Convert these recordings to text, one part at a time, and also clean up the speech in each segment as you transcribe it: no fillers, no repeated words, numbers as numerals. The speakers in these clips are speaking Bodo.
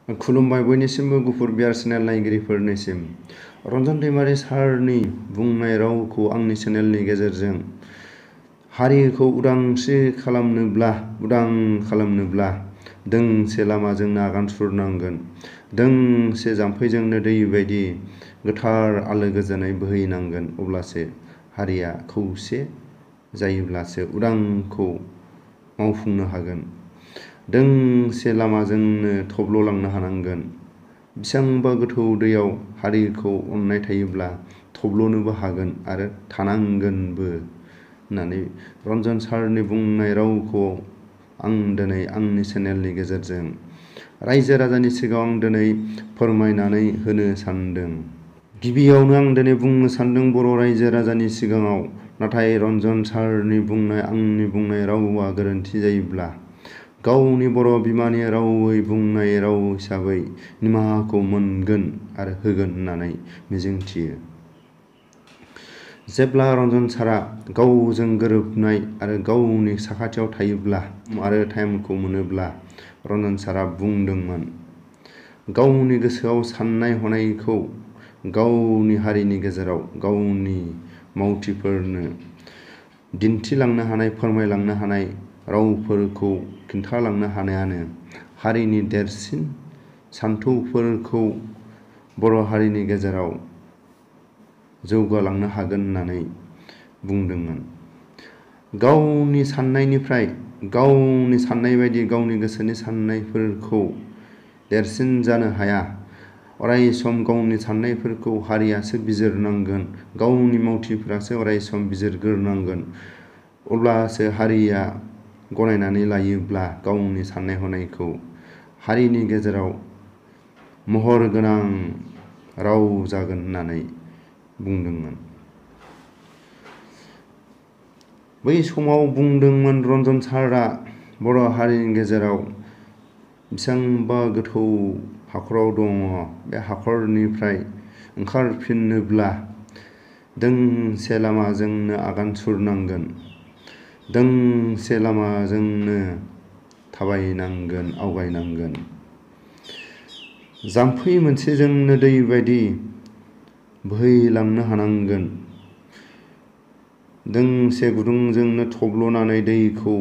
खुलुमबाय बयनिसिमबो गुफुर बियार चेनेल नायगिरिफोरनिसिम। रन्जन दैमारि सारनि बुंनाय रावखौ आंनि चेनेलनि गेजेरजों हारिखौ उदां खालामनोब्ला दोंसे लामाजोंनो आगान सुरनांगोन। दोंसे जाम्फैजोंनो दै बायदि गोथार आलो गोजोनै बोहैनांगोन। अब्लासो हारिया खौसे जायोब्लासो उदांखौ मावफुंनो हागोन। दोंसे लामाजोंनो थब्ललांनो हानांगोन। बेसेबांबा गोथौ दैयाव हारिखौ अननाय थायोब्ला थब्लनोबो हागोन आरो थानांगोनबो होननानै रन्जन सारनि बुंनाय रावखौ आं दिनै आंनि चेनेलनि गेजेरजों रायजो राजानि सिगाङाव आं दिनै फोरमायनानै होनो सानदों। गिबियावनो आं दिनै बुंनो सानदों बर' रायजो राजानि सिगाङाव, नाथाय रन्जन सारनि आंनि बुंनाय रावा गोरोन्थि जायोब्ला गावनि बर' बिमानि रावै बुंनाय राव हिसाबै निमाहाखौ मोनगोन आरो होगोन होननानै मिजिंथियो। जेब्ला रन्जन सारा गावजों गोरोबनाय आरो गावनि साखाथियाव थायोब्ला आरो टाइमखौ मोनोब्ला रन्जन सारा बुंदोंमोन गावनि गोसोआव साननाय हनायखौ गावनि हारिनि गेजेराव गावनि मावथिफोरनो दिन्थिलांनो हानाय, फोरमायलांनो हानाय, रावफोरखौ खिन्थालांनो हानायानो हारिनि देरसिन सानथौफोरखौ बर' हारिनि गेजेराव जौगालांनो हागोन होननानै बुंदोंमोन। गावनि साननायनिफ्राय गावनि साननाय बायदि गावनि गोसोनि साननायफोरखौ देरसिन जानो हाया। अरायसम गावनि साननायफोरखौ हारियासो बिजिरनांगोन, गावनि मावथिफोरासो अरायसम बिजिरग्रोनांगोन। अब्लासो हारिया गनायनानै लायोब्ला गावनि साननाय हनायखौ हारिनि गेजेराव महर गोनां राव जागोन होननानै बुंदोंमोन। बै समाव बुंदोंमोन रन्जन सारआ बर' हारिनि गेजेराव बेसेबांबा गोथौ हाखराव दङ। बे हाखरनिफ्राय ओंखारफिननोब्ला दोंसे लामाजोंनो आगान सुरनांगोन। दोंसे लामाजोंनो थाबायनांगोन, आवगायनांगोन। जाम्फै मोनसेजोंनो दै बायदि बोहैलांनो हानांगोन। दोंसे गुदुंजोंनो थब्लनानै दैखौ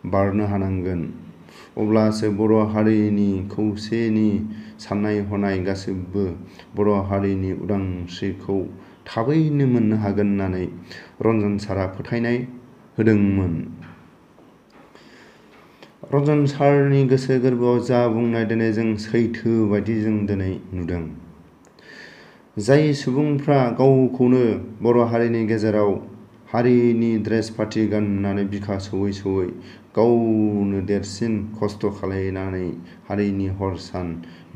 बारनो हानांगोन। अब्लासो बर' हारिनि खौसेनि साननाय हनाय गासिबो बर' हारिनि उदांस्रिखौ थाबैनो मोननो हागोन होननानै रन्जन सारआ फोथायनाय होदोंमोन। रन्जन सारनि गोसो गोरबोआव जा बुंनाय दिनै जों सैथो बायदि जों दिनै नुदों। जाय सुबुंफ्रा गावखौनो बर' हारिनि गेजेराव हारिनि ड्रेस पाटि गाननानै बिखा सौयै गावनो देरसिन खस्थ' खालायनानै हारिनि हर सान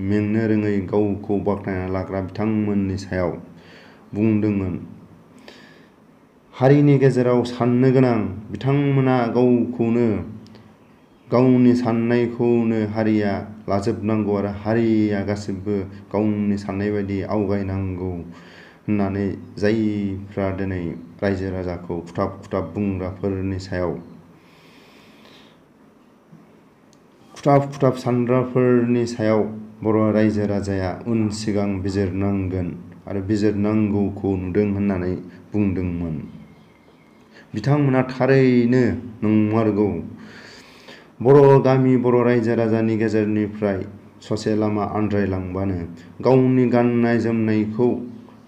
मेंनो रोङै गावखौ बाख्नायना लाग्रा बिथांमोननि सायाव बुंदोंमोन हारिनि गेजेराव साननो गोनां बिथांमोना गावखौनो गावनि साननायखौनो हारिया लाजोबनांगौ आरो हारिया गासिबो गावनि साननाय बायदि आवगायनांगौ होननानै जायफ्रा दिनै रायजो राजाखौ खुथाब बुंग्राफोरनि सायाव खुथाब सानग्राफोरनि सायाव बर' रायजो राजाया उन सिगां बिजिरनांगोन आरो बिजिरनांगौखौ नुदों होननानै बुंदोंमोन। बिथांमोना थारैनो नंमारगौ। बर' गामि, बर' रायजो राजानि गेजेरनिफ्राय ससे लामा आद्रायलांबानो गावनि गाननाय जोमनायखौ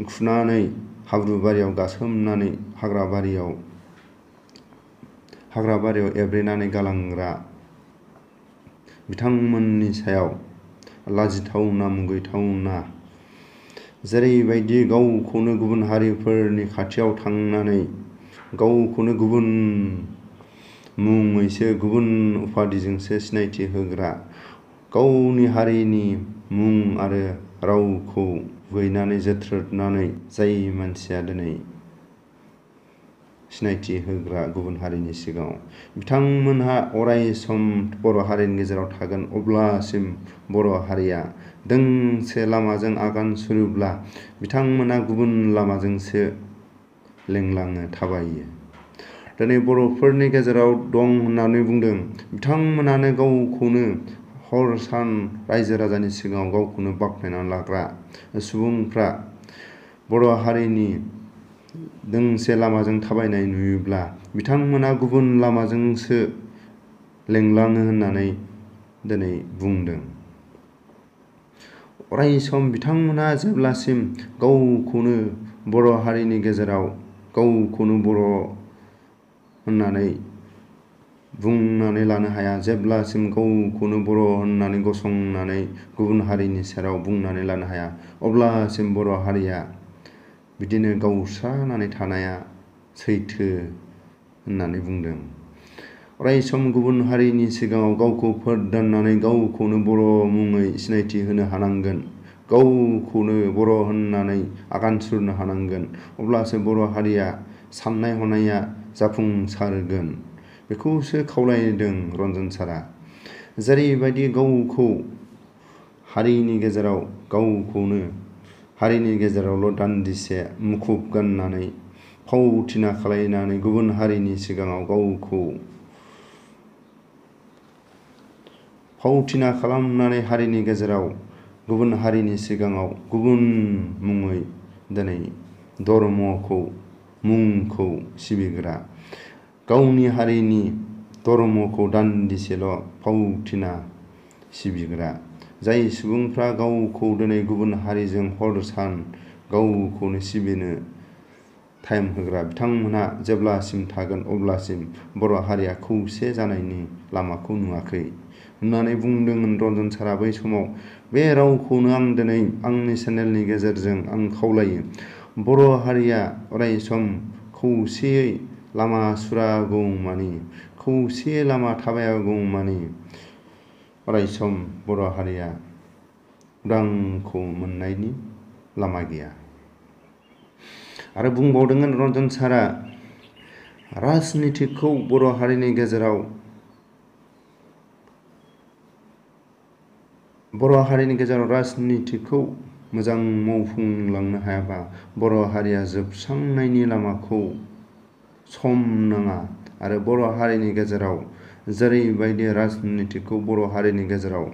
खुनानै हाब्रुबारियाव गासोमनानै हाग्राबारियाव एब्रेनानै गालांग्रा बिथांमोननि सायाव लाजिथावना, मुगैथावना। जेरैबायदि गावखौनो गुबुन हारिफोरनि खाथियाव थांनानै गावखौनो गुबुन मुङैसो, गुबुन उपाधिजोंसो सिनायथि होग्रा, गावनि हारिनि मुं आरो रावखौ मुगैनानै जोथ्रोदनानै जाय मानसिया दिनै सिनायथि होग्रा गुबुन हारिनि सिगाङाव, बिथांमोनहा अरायसम बर' हारिनि गेजेराव थागोन। अब्लासिम बर' हारिया दोंसे लामाजों आगान सुरोब्ला बिथांमोना गुबुन लामाजोंसो लेंलाङो, थाबायो। दिनै बर'फोरनि गेजेराव दं होननानै बुंदों बिथांमोनानो गावखौनो हर सान रायजो राजानि सिगाङाव गावखौनो बाख्नायनानै लाग्रा सुबुंफ्रा बर' हारिनि दोंसे लामाजों थाबायनाय नुयोब्ला बिथांमोना गुबुन लामाजोंसो लेंलाङो होननानै दिनै बुंदों। अरायसम बिथांमोना जेब्लासिम गावखौनो बर' हारिनि गेजेराव गावखौनो बर' होननानै बुंनानै लानो हाया, जेब्लासिम गावखौनो बर' होननानै गसंनानै गुबुन हारिनि सेराव बुंनानै लानो हाया, अब्लासिम बर' हारिया बिदिनो गावस्रानानै थानाया सैथो होननानै बुंदों। अरायसम गुबुन हारिनि सिगाङाव गावखौ फोरदाननानै गावखौनो बर' मुङै सिनायथि होनो हानांगोन, गावखौनो बर' होननानै आगान सुरनो हानांगोन, अब्लासो बर' हारिया साननाय हनाया जाफुंसारगोन। बेखौसो खावलायदों रन्जन सारा। जेरैबायदि गावखौ हारिनि गेजेराव गावखौनो हारिनि गेजेरावल' दान्दिसे मुखुब गाननानै फावथिना खालायनानै गुबुन हारिनि सिगाङाव गावखौ फावथिना खालामनानै हारिनि गेजेराव गुबुन हारिनि सिगाङाव गुबुन मुङै दिनै धर्मखौ मुंखौ सिबिग्रा, गावनि हारिनि धर्मखौ दान्दिसेल' फावथिना सिबिग्रा, जाय सुबुंफ्रा गावखौ दिनै गुबुन हारिजों हर सान गावखौनो सिबिनो टाइम होग्रा, बिथांमोनहा जेब्लासिम थागोन अब्लासिम बर' हारिया खौसे जानायनि लामाखौ नुवाखै होननानै बुंदोंमोन रन्जन सारा बै समाव। बे रावखौनो आं दिनै आंनि चेनेलनि गेजेरजों आं खावलायो। बर' हारिया अरायसम खौसेयै लामा सुरागौमानि, खौसेयै लामा थाबायागौमानि अरायसम बर' हारिया उदांखौ मोननायनि लामा गैया। आरो बुंबावदोंमोन रन्जन सारा, राजनितिखौ बर' हारिनि गेजेराव राजनितिखौ मोजां मावफुंलांनो हायाबा बर' हारिया जोबस्रांनायनि लामाखौ सम नाङा। आरो बर' हारिनि गेजेराव जेरैबायदि राजनितिखौ बर' हारिनि गेजेराव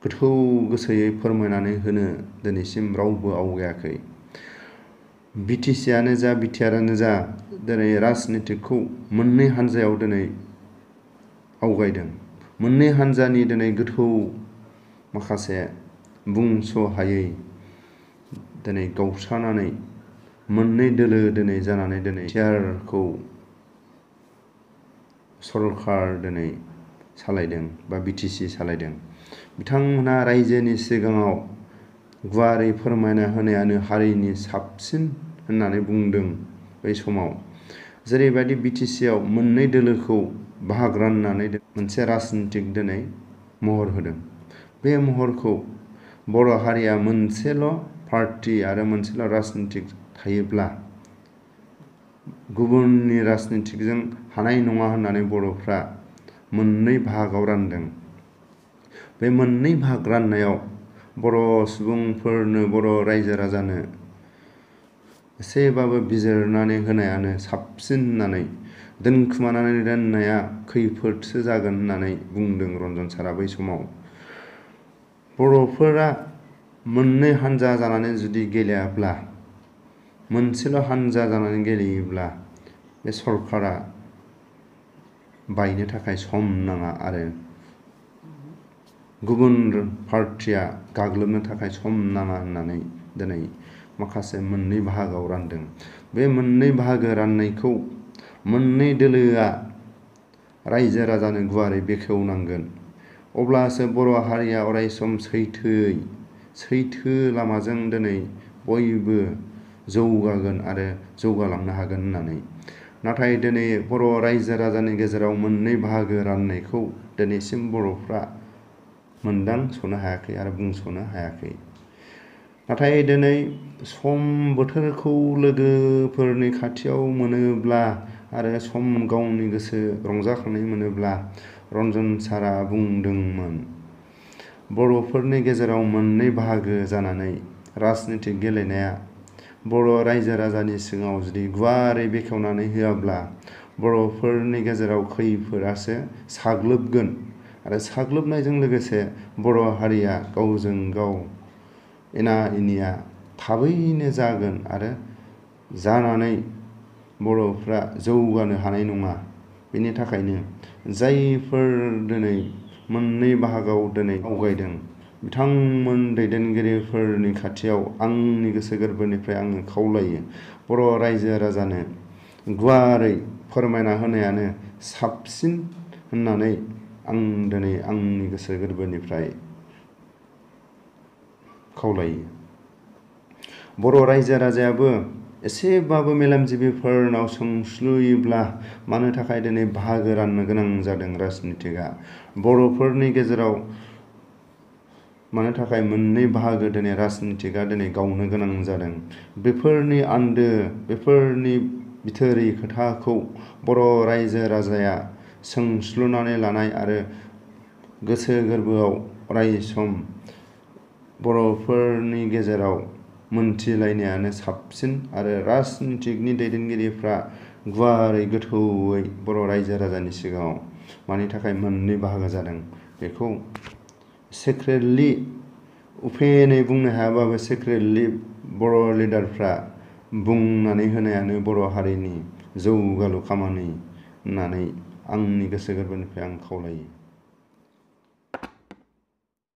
गोथौ गोसोयै फोरमायनानै होनो दिनैसिम रावबो आवगायाखै। बिटिसिआनो जा बिटिआरआनो जा दिनै राजनितिखौ मोननै हानजायाव दिनै आवगायदों। मोननै हानजानि दिनै गोथौ माखासे बुंस'हायै दिनै गावस्रानानै मोननै दोलो दिनै जानानै दिनै बिटिआरखौ सरकार दिनै सालायदों बा बिटिसि सालायदों। बिथांमोनहा रायजोनि सिगाङाव गुवारै फोरमायना होनायानो हारिनि साबसिन होननानै बुंदों बै समाव। जेरैबायदि बिटिसिआव मोननै दोलोखौ बाहाग राननानै मोनसे राजनितिक दिनै महर होदों। बे महरखौ बर' हारिया मोनसेल' पार्टी आरो मोनसेल' राजनितिक थायोब्ला गुबुननि राजनितिकजों हानाय नङा होननानै बर'फ्रा मोननै बाहागआव रानदों। बे मोननै बाहाग राननायाव बर' सुबुंफोरनो, बर' रायजो राजानो एसेबाबो बिजिरनानै होनायानो साबसिन होननानै, दोनखुमानानै दोननाया खैफोदसो जागोन होननानै बुंदों रन्जन सारा बै समाव। बर'फोरा मोननै हानजा जानानै जुदि गेलेयाब्ला, मोनसेल' हानजा जानानै गेलेयोब्ला बे सरकारा बायनो थाखाय सम नाङा आरो गुबुन पार्टीया गाग्लोबनो थाखाय सम नाङा होननानै दिनै माखासे मोननै बाहागोआव रानदों। बे मोननै बाहागो राननायखौ मोननै दोलोआ रायजो राजानो गुवारै बेखेवनांगोन। अब्लासो बर' हारिया अरायसम सैथो लामाजों दिनै बयबो जौगागोन आरो जौगालांनो हागोन होननानै। नाथाय दिनै बर' रायजो राजानि गेजेराव मोननै बाहागो राननायखौ दिनैसिम बर'फ्रा मोनदांस'नो हायाखै आरो बुंस'नो हायाखै। नाथाय दिनै सम बोथोरखौ लोगोफोरनि खाथियाव मोनोब्ला आरो सम गावनि गोसो रंजाखांनाय मोनोब्ला रन्जन सारा बुंदोंमोन, बर'फोरनि गेजेराव मोननै बाहागो जानानै राजनितिक गेलेनाया बर' रायजो राजानि सिगाङाव जुदि गुवारै बेखेवनानै होआब्ला बर'फोरनि गेजेराव खैफोदासो साग्लोबगोन आरो साग्लोबनायजों लोगोसे बर' हारिया गावजों गाव एना एनिया थाबैनो जागोन आरो जानानै बर'फ्रा जौगानो हानाय नङा। बेनि थाखायनो जायफोर दिनै मोननै बाहागोआव दिनै आवगायदों बिथांमोन दैदेनगिरिफोरनि खाथियाव आंनि गोसो गोरबोनिफ्राय आङो खावलायो बर' रायजो राजानो गुवारै फोरमायना होनायानो साबसिन होननानै आं दिनै आंनि गोसो गोरबोनिफ्राय खावलायो। बर' रायजो राजायाबो एसेबाबो मेलेमजिबिफोरनाव सोंस्लुयोब्ला मानो थाखाय दिनै बाहागो राननो गोनां जादों राजनितिकआ, बर'फोरनि गेजेराव मानो थाखाय मोननै बाहागो दिनै राजनितिकआ दिनै गावनो गोनां जादों, बेफोरनि आन्दो बेफोरनि बिथोरि खोथाखौ बर' रायजो राजाया सोंस्लुनानै लानाय आरो गोसो गोरबोआव अरायसम बर'फोरनि गेजेराव मोनथिलायनायानो साबसिन आरो राजनितिकनि दैदेनगिरिफ्रा गुवारै गोथौयै बर' रायजो राजानि सिगाङाव मानि थाखाय मोननै बाहागो जादों बेखौ सिक्रेटलि अपेनै बुंनो हायाबाबो सिक्रेटलि बर' लिडारफ्रा बुंनानै होनायानो बर' हारिनि जौगालु खामानि होननानै आंनि गोसो गोरबोनिफ्राय आं खावलायो।